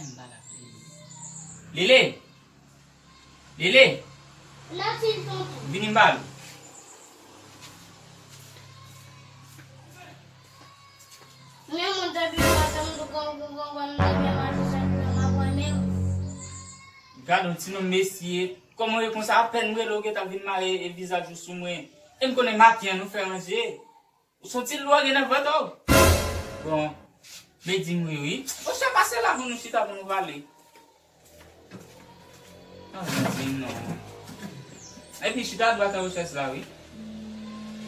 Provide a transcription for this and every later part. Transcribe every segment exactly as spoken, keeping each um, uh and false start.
Lele! Lele! Lele! La, ti tonton. Vini m ba l. Men moun te byen maten, m tou kon, kon, kon, kon, m te byen maten, sa ki fè m ap wè menm. Gad yon ti nonm mesye. Kòman w ye konsa? Apèn m rele w gentan vin mare e vizaj ou sou mwen. E m konnen maten an nou fè ranje. Ou santi lwa gen nan vant ou? Bon, men di m wi, wi. Monchè, pase la pou nou chita pou nou pale. Ah, di m non. Epi chita dwat anwo chèz la, wi.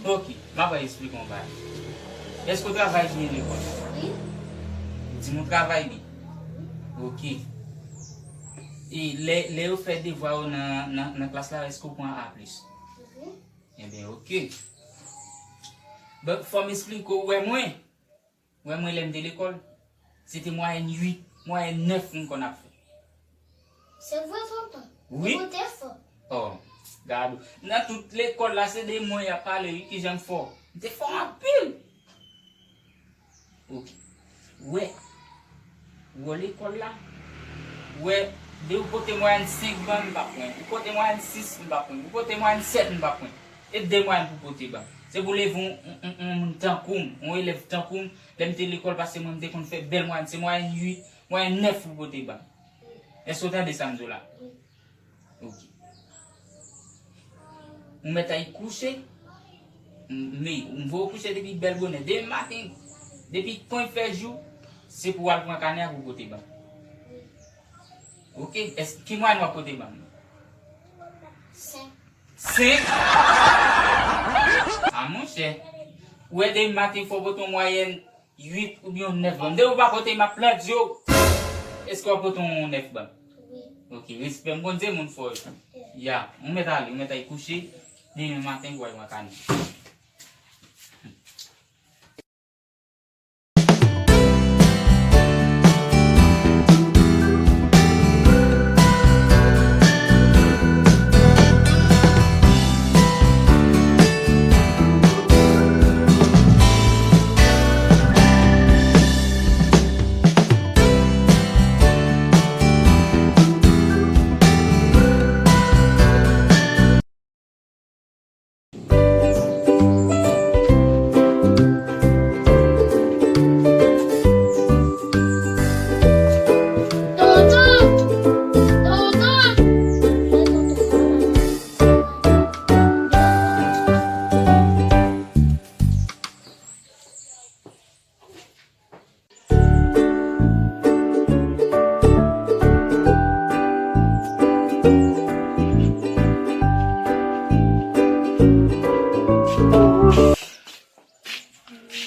Ok, m ap esplike yon bagay. Èske w travay byen lekòl? Wi. Di m ou travay byen. Ok. E lè, lè yo fè devwa yo nan, nan, nan klas la, èske w pran A plis? Wi. Ebyen, ok. Bon, fò m esplike w, wè mwen. Wè mwen lè m te lekòl, se te mwayèn uit, mwayèn nèf m konn ap fè. Se vre, tonton? Wi. Ou te fò. Oh, gad ou. Nan tout lekòl la, se de mwen y ap pale, wi, kijan m fò. M te fò anpil. Ok. Wè. Wè lekòl la. Wè, de ou pote mwayèn senk ban m, m pa pran. Ou pote mwayèn sis, m pa pran. Ou pote mwayèn sèt, m pa pran. E de mwayèn pou pote ban m. Se pou leve yon, yon, yon, yon moun tankou m, yon elèv tankou m. Lè m te lekòl, paske mwen, m te konn fè bèl mwayèn. Se mwayèn uit, mwayèn nèf pou pote ban m. Èske w tande sa m di w la? Ok. Ou mèt al kouche. M, men, m voye w kouche depi bèl bonè. Demen maten, depi pwen fè jou, se pou w al pran kanè a pou pote ban m. Ok? Èske, ki mwayèn w ap pote ban m? Senk. Senk? A, monchè. Ou wè demen maten fò w pote yon mwayèn uit oubyen yon nèf ban m. Depi w pa pote, m ap plant yo. Èske w ap pote yon nèf ban m? Wi. Ok, respè. M konn se moun fò yo. Ya, ou mèt ale, ou mèt al kouche. Demen maten, pou w al pran kanè.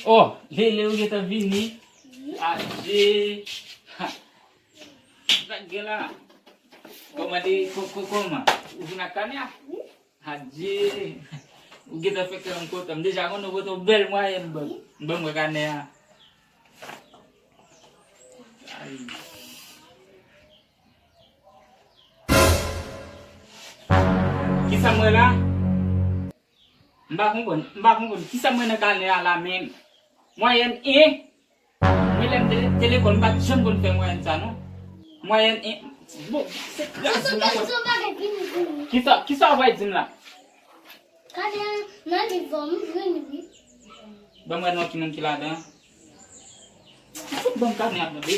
Oh, Lele, ou gentan vini? Wi. Adje. Ha. Sa k gen la? Kòman de, kò-, kò-, kòman? Ou vin ak kanè a? Wi. Adje. Ou gentan fè kè m kontan. M deja konnen ou pote yon bèl mwayèn ban m. Ban m wè kanè a. Ay. Kisa m wè la? M pa konprann, m pa konprann. Kisa m wè nan kanè a la menm? Mwayèn en? Mwen lè m te, te lekòl, m pa t janm konn fè mwayèn sa non. Mwayèn en. Bon, se kras la. Kisa, kisa w pral di m la? Kanè a nan liv ou, m jwenn li. Ban m wè non ki moun ki ladan. Ou fout ban m kanè a tande.